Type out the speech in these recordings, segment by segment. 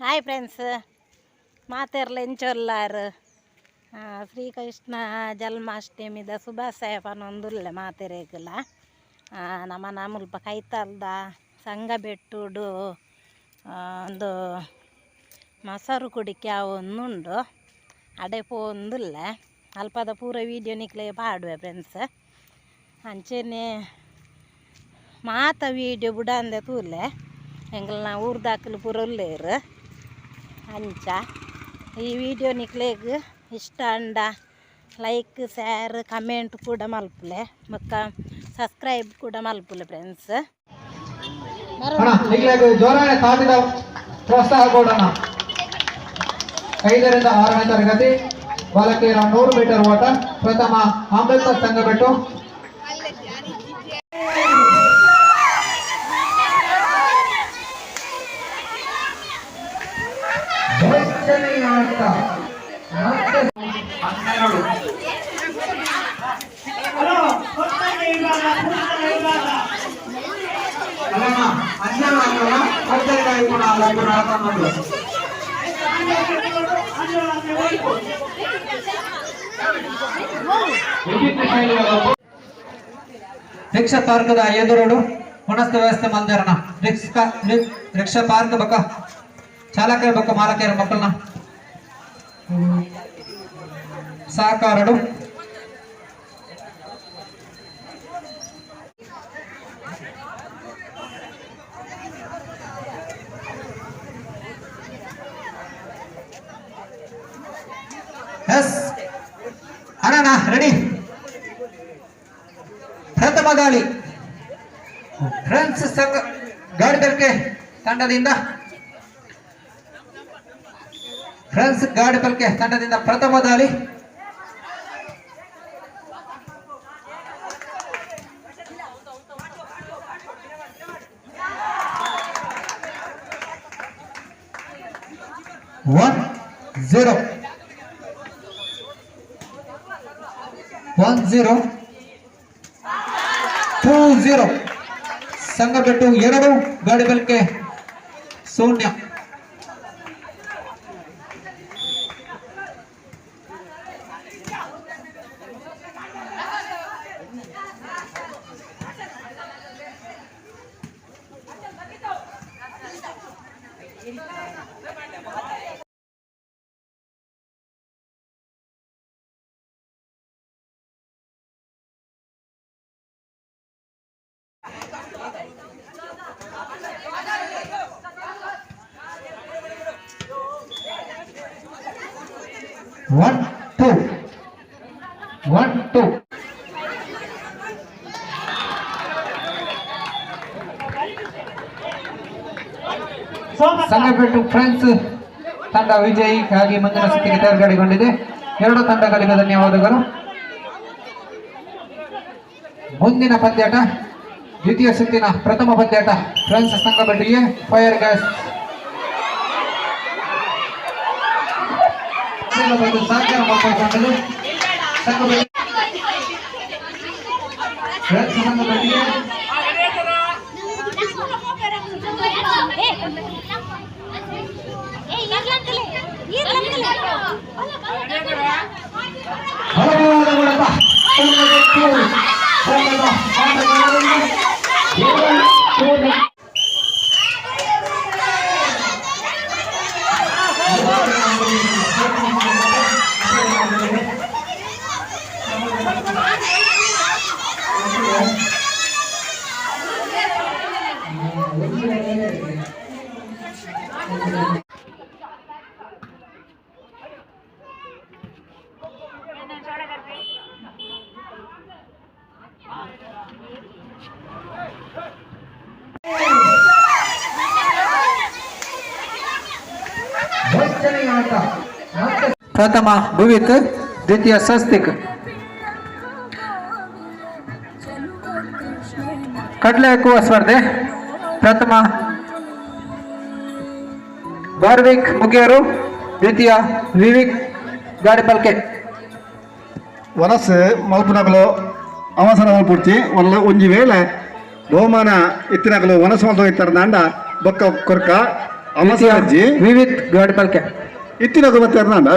Hi friends, ಮಾತೆರ್ಲ ಎಂಚೊಲ್ಲಾರು. ಶ್ರೀಕೃಷ್ಣ ಜನ್ಮಾಷ್ಟಮಿದ ಶುಭಾಶಯ ಪನೊಂದುಲ್ಲೆ ಮಾತೆರೆಗುಲ. ನಮ ನಮುಲ್ಪ ಕೈತಲ್ದ ಸಂಘ ಬೆಟ್ಟುಡು ಒಂದು ಮೊಸರು ಕುಡಿಕೆ ಆವೊಂದುಂಡು. ಅಡೆ ಪೋವೊಂದುಲ್ಲೆ. ಅಲ್ಪದ ಪೂರ ವೀಡಿಯೋ ನಿಕ್ಲೆ ಪಾಡುವೆ ಫ್ರೆಂಡ್ಸ್. ಅಂಚೆನೆ ಮಾತ ವೀಡಿಯೋ ಬುಡಂದೆ ತೂಲೆ. ಎಂಕಲ್ನ ಊರ್ದಾಕುಲು ಪೂರ ಉಲ್ಲೆರ್. ಅಂಚ ಈ ವಿಡಿಯೋ ನಿಕ್ಲೆಗ್ ಇಷ್ಟ ಅಂಡ ಲೈಕ್, ಶೇರ್, ಕಮೆಂಟ್ ಕೂಡ ಮಲ್ಪುಲೆ, ಬೊಕ್ಕ ಸಬ್ಸ್ಕ್ರೈಬ್ ಕೂಡ ಮಲ್ಪುಲೆ ಫ್ರೆಂಡ್ಸ್. ಅಣ್ಣ, ನಿಕ್ಲೆಗ್ ಜೋರಾಯ ತಾಟಿದ ಪ್ರೋತ್ಸಾಹ ಕೊಡೋಣ. 5ರಿಂದ 6ನೇ ತರಗತಿ ಬಾಲಕಿಯರ 100 ಮೀಟರ್ ಓಟ. ಪ್ರಥಮ ಅಮೃತ ಸಂಘಬೆಟ್ಟು. ಬೆಚ್ಚನೆಯ ಆಟ ಮತ್ತೆ. 12. ಅಲ್ಲಣ್ಣ, 12 ಅಂಕಣ 12 ಐಪುಣ ಅಲ್ಲಪ್ಪು ನಡತೊಂದುಂಡು. ವಿಭಿನ್ನ ಶೈಲಿಯ ರಿಕ್ಷಾ ಪಾರ್ಕ್ದ ಎದುರುಡು ಪುನಸ್ತ ವ್ಯವಸ್ಥೆ ಮಲ್ದೇರಣ. ರಿಕ್ಷಾ ರಿಕ್ಷಾ ಪಾರ್ಕ್ ಬೊಕ್ಕ ಚಾಲಕರ ಬೊಕ್ಕ ಮಾಲಕರ ಮಕ್ಕಳನ್ನ ಸಹಕಾರಡು. ಎಸ್ ಅಣ್ಣ, ರೆಡಿ. ಪ್ರಥಮ ದಾಳಿ ಫ್ರೆಂಡ್ಸ್ ಸಂಘ ಗಾಡಿಬೆಲ್ಕೆ ತಂಡದಿಂದ. ಫ್ರೆಂಡ್ಸ್ ಗಾಡಿಬೆಲ್ಕೆ ತಂಡದಿಂದ ಪ್ರಥಮ ದಾಳಿ. 1-0, 1-0, 2-0. Sangabettu 2, Gadibelke 0. 1-2, 1-2. Sangabettu friends ತಂಡ ವಿಜಯಿಯಾಗಿ ಮುಂದಿನ ಸುತ್ತಿಗೆ ತೇರ್ಗಡೆಗೊಂಡಿದೆ. ಎರಡು ತಂಡಗಳಿಗೆ ಧನ್ಯವಾದಗಳು. ಮುಂದಿನ ಪಂದ್ಯಾಟ ದ್ವಿತೀಯ ಸುತ್ತಿನ ಪ್ರಥಮ ಪಂದ್ಯಾಟ. ಫ್ರೆಂಡ್ಸ್ ಸಂಘಬೆಟ್ಟು ಎ, ಫೈರ್ ಗ್ಯಾಸ್ ಸಹಕಾರ ಮಾಡಿಕೊಂಡಿದೆ. ಸಂಘಬೆಟ್ಟು, ಫ್ರೆಂಡ್ಸ್ ಸಂಘಬೆಟ್ಟು ಎ. ಬಲವಾದ ಮೂಲಕ ಸಂಘಬೆಟ್ಟು ತಂಡದ ಆಟಗಾರರಿಂದ 7-0. ಪ್ರಥಮ ಭುವಿತ್, ದ್ವಿತೀಯ ಸ್ವಸ್ತಿಕ್. ಕಡಲೆ ಹಾಕುವ ಸ್ಪರ್ಧೆ. ಪ್ರಥಮ ಬಾರ್ವಿಕ್ ಮುಗಿಯರು, ದ್ವಿತೀಯ ವಿವಿಕ್ ಗಾಡಿಪಲ್ಕೆ. ವನಸ್ಸು ಮಲ್ಪುನಕುಲು ಅವಸರ ಮಲ್ಪುಡ್ಚಿ. ಒಲ್ಲ ಒಂಜಿ ವೇಳೆ ಬಹುಮಾನ ಇತ್ತಿನಕಲು ವನಸ್ಸು ಮಲ್ತು ಇತ್ತಾರೆ ಬೊಕ್ಕ ಕೊರ್ಕ ಅವಸರ ಅಜ್ಜಿ. ವಿವಿಕ್ ಗಾಡಿಪಲ್ಕೆ. ಇತ್ತಿನಕಲು ಮತ್ತೆ ನಾಂಡ.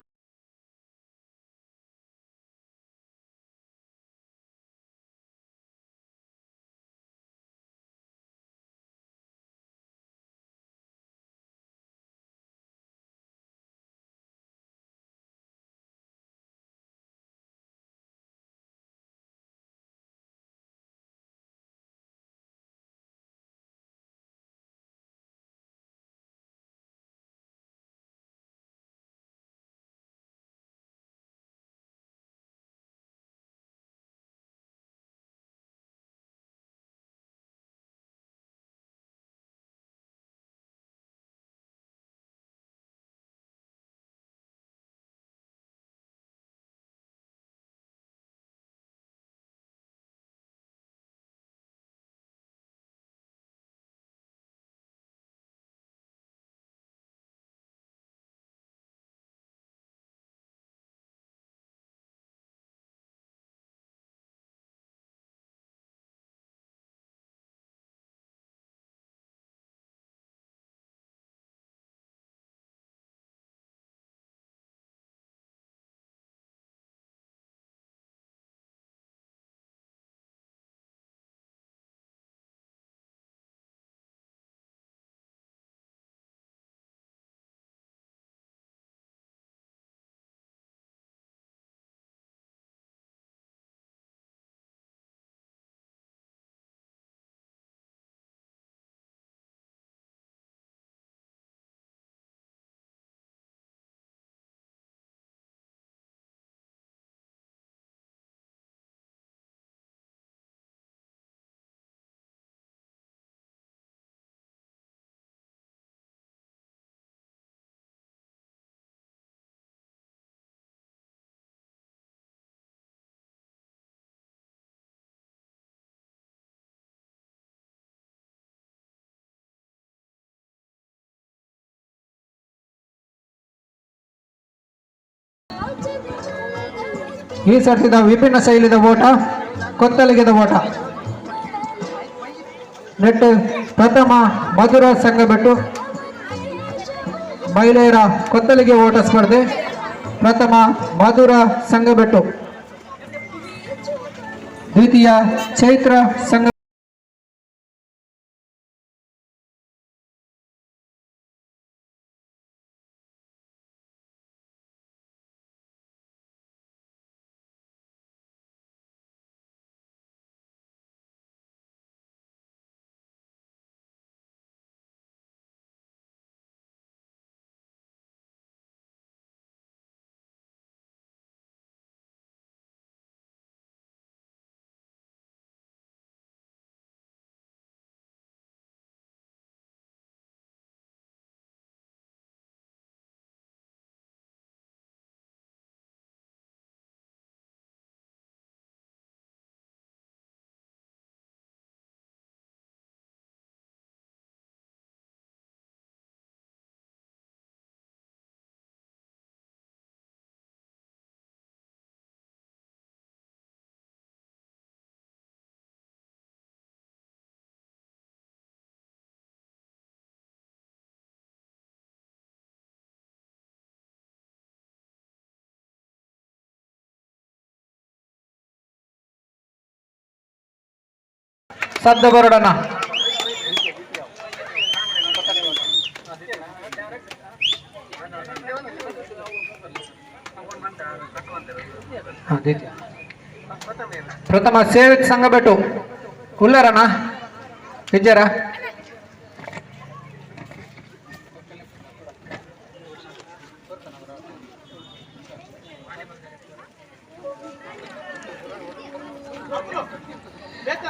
ಈ ಸರ್ತಿದ ವಿಭಿನ್ನ ಶೈಲಿದ ಓಟ, ಕೊತ್ತಲಿಗೆದ ಓಟ. ನೆಟ್ಟು ಪ್ರಥಮ ಮಧುರ ಸಂಘಬೆಟ್ಟು. ಮಹಿಳೆಯರ ಕೊತ್ತಲಿಗೆ ಓಟ ಸ್ಪರ್ಧೆ, ಪ್ರಥಮ ಮಧುರ ಸಂಘಬೆಟ್ಟು, ದ್ವಿತೀಯ ಚೈತ್ರ ಸಂಘ. ಶಬ್ದ ಬರೋಡಣ. ಪ್ರಥಮ ಸೇವಿತ್ ಸಂಘ ಬೆಟ್ಟು. ಉಲ್ಲರಣ ವಿಜಯರ.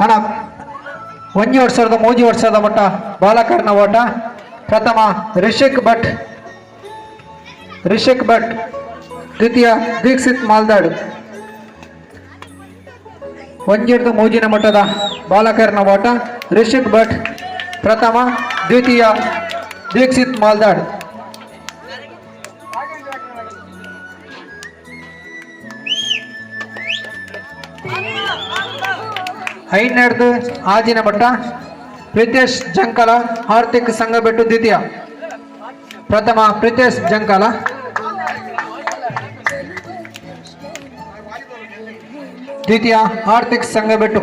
ಹಣ ಒಂಜಿ ವರ್ಷದ ಮೂಜಿ ವರ್ಷದ ಮಟ್ಟ ಬಾಲಕರ್ನ ಓಟ. ಪ್ರಥಮ ರಿಷಿಕ್ ಭಟ್, ರಿಷಿಕ್ ಭಟ್. ದ್ವಿತೀಯ ದೀಕ್ಷಿತ್ ಮಾಲ್ದಾಡ್. ಒಂಜಿಡ್ದು ಮೂಜಿನ ಮಟ್ಟದ ಬಾಲಕರ್ನ ಓಟ. ರಿಷಿಕ್ ಭಟ್ ಪ್ರಥಮ, ದ್ವಿತೀಯ ದೀಕ್ಷಿತ್ ಮಾಲ್ದಾಡ್. ಐನಡ್ದು ಆಜಿನ ಮಟ್ಟ ಪ್ರಿತೇಶ್ ಜಂಕಲ, ಹಾರ್ದಿಕ್ ಸಂಘಬೆಟ್ಟು ದ್ವಿತೀಯ. ಪ್ರಥಮ ಪ್ರಿತೇಶ್ ಜಂಕಲ, ದ್ವಿತೀಯ ಹಾರ್ದಿಕ್ ಸಂಘಬೆಟ್ಟು.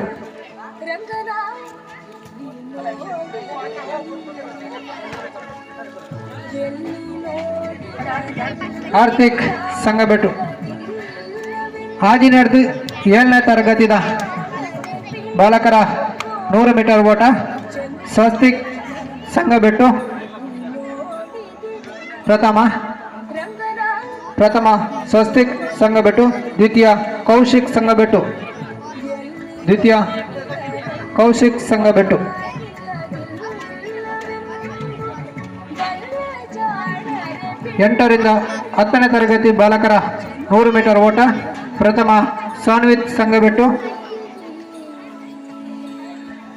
ಹಾರ್ದಿಕ್ ಸಂಘಬೆಟ್ಟು. ಆಜಿನಡ್ದು ಏಳನೇ ತರಗತಿದ ಬಾಲಕರ 100 ಮೀಟರ್ ಓಟ. ಸ್ವಸ್ತಿಕ್ ಸಂಘಬೆಟ್ಟು ಪ್ರಥಮ. ಪ್ರಥಮ ಸ್ವಸ್ತಿಕ್ ಸಂಘಬೆಟ್ಟು, ದ್ವಿತೀಯ ಕೌಶಿಕ್ ಸಂಘಬೆಟ್ಟು, ದ್ವಿತೀಯ ಕೌಶಿಕ್ ಸಂಘಬೆಟ್ಟು. 8ರಿಂದ 10ನೇ ತರಗತಿ ಬಾಲಕರ 100 ಮೀಟರ್ ಓಟ. ಪ್ರಥಮ ಸಾನ್ವಿತ್ ಸಂಘಬೆಟ್ಟು,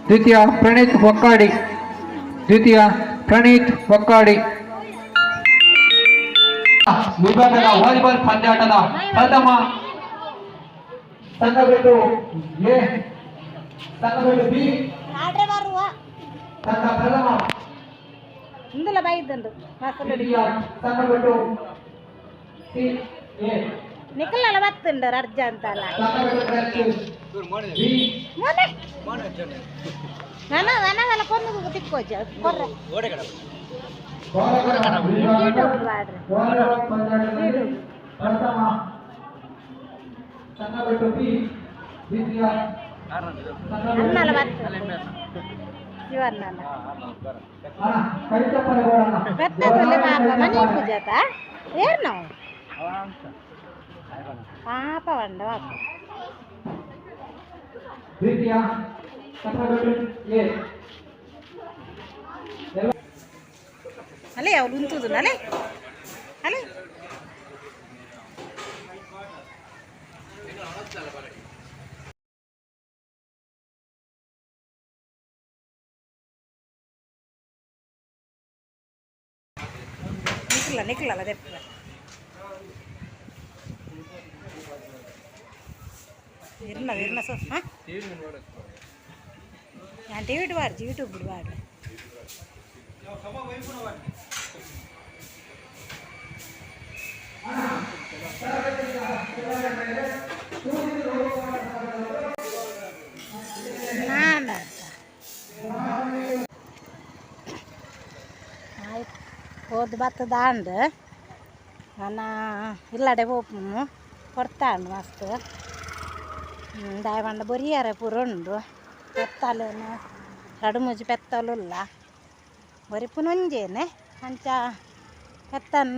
ದ್ವಿತೀಯ ಪ್ರಣೀತ್ ಹೊಕ್ಕಾಡಿ, ದ್ವಿತೀಯ ಪ್ರಣೀತ್ ಹೊಕ್ಕಾಡಿ. ವಿಭಾಗದ ವಾಲಿಬಾಲ್ ಪಂದ್ಯಾಟದ ಪ್ರಥಮ ಸಂಘಬೆಟ್ಟು ಎ, ಸಂಘಬೆಟ್ಟು ಬಿ ತಂಡ ಪ್ರಥಮ. ಇಂದುಲ ಬೈದುಂಡು ಮಸಲು. ದ್ವಿತೀಯ ಸಂಘಬೆಟ್ಟು ಸಿ ಎ. ನಿಖಲಲ್ಲ ಬತ್ತುಂಡು ಅರ್ಜ ಅಂತಲ್ಲ. ಸಂಘಬೆಟ್ಟು ಬಿ. ಮೊನ್ನೆ ನಾನು ನನಗಲ್ಲ ಕೊಂದು ತಿಕ್ಕೋಚ ಕೊರ್ರೆ. ಬಾಲಕರ ವಿಭಾಗದ ಯೂಟ್ಯೂಬ್ ಮಾಡ್ರಿ. ವಾಲಿಬಾಲ್ ಪಂದ್ಯಾಟದಲ್ಲಿ ಪ್ರಥಮ ಸಂಘಬೆಟ್ಟು ಬಿ, ದ್ವಿತೀಯ ಅನ್ನಲ್ಲ ಬತ್ತು ಇವನ್ನಲ್ಲ. ಅಣ್ಣ, ಕೈ ಚಪ್ಪಾಳೆ ಕೊಡೋಣ. ಬತ್ತದಲ್ಲೇ ಪಾಪ ಮನೆ ಪೂಜಾತ ಏರ್ ನಾವು ಪಾಪ ಬಂಡ ಪಾಪ. ದ್ವಿತೀಯ ಸಂಘಬೆಟ್ಟು ಎ. ಅಲ್ಲೇ ಅವ್ರು ಉಂತುದು ಅಲ್ಲೇ ಅಲ್ಲೇ. ನಿಖಿಲ ನಿಖಿಲಲ್ಲ ದೆಪ್ಪ. ಇರ್ನ ಇರ್ನ ಸೊ ಹಾಂ ನಾನು ಟಿ ವಿ ವಾಡ್ಜಿ ಯೂಟ್ಯೂಬ್ ವಾಡ್ರೆ. ಆಯ್ತು ಹೋದ್ ಬತ್ತದ ಅಂಡ್ ನನ್ನ ಇಲ್ಲಡೆ ಪೋಪುನು ಕೊಡ್ತಾಂಡು ಮಸ್ತ್ ದಾಯ ಪಂಡ ಬೊರಿಯರೆ ಪೂರ ಉಂಡು. ಪೆತ್ತಲುನು ರಡ್ಡ್ ಮೂಜಿ ಪೆತ್ತಲುಲ್ಲ, ಬೊರಿಪುನ ಒಂಜೇನೆ. ಅಂಚ ಪೆತ್ತನ್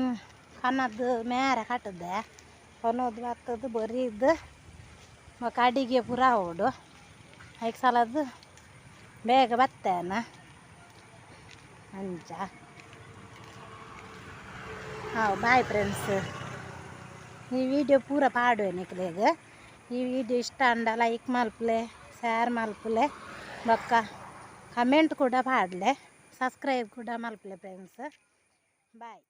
ಕನದ್ ಮೇರೆ ಕಟ್ಟುದೆ ಕೊನೊದು ಬತ್ತದು ಬೊರಿದ್ ಬೊಕ ಅಡಿಗೆ ಪೂರ ಆವೊಡು. ಐಕ್ ಸಲಾದ್ ಬೇಗ ಬತ್ತೇನ ಅಂಚ. ಹಾಂ, ಬಾಯ್ ಫ್ರೆಂಡ್ಸ್. ಈ ವಿಡಿಯೋ ಪೂರ ಪಾಡುವೆ ನಿಕ್ಲೆಗ್. ಈ ವಿಡಿಯೋ ಇಷ್ಟ ಆಂಡ ಲೈಕ್ ಮಲ್ಪುಲೆ, ಶೇರ್ ಮಲ್ಪುಲೆ, ಬೊಕ್ಕ ಕಮೆಂಟ್ ಕೂಡ ಪಾಡ್ಲೆ, ಸಬ್ಸ್ಕ್ರೈಬ್ ಕೂಡ ಮಲ್ಪುಲೆ ಫ್ರೆಂಡ್ಸ್. ಬಾಯ್.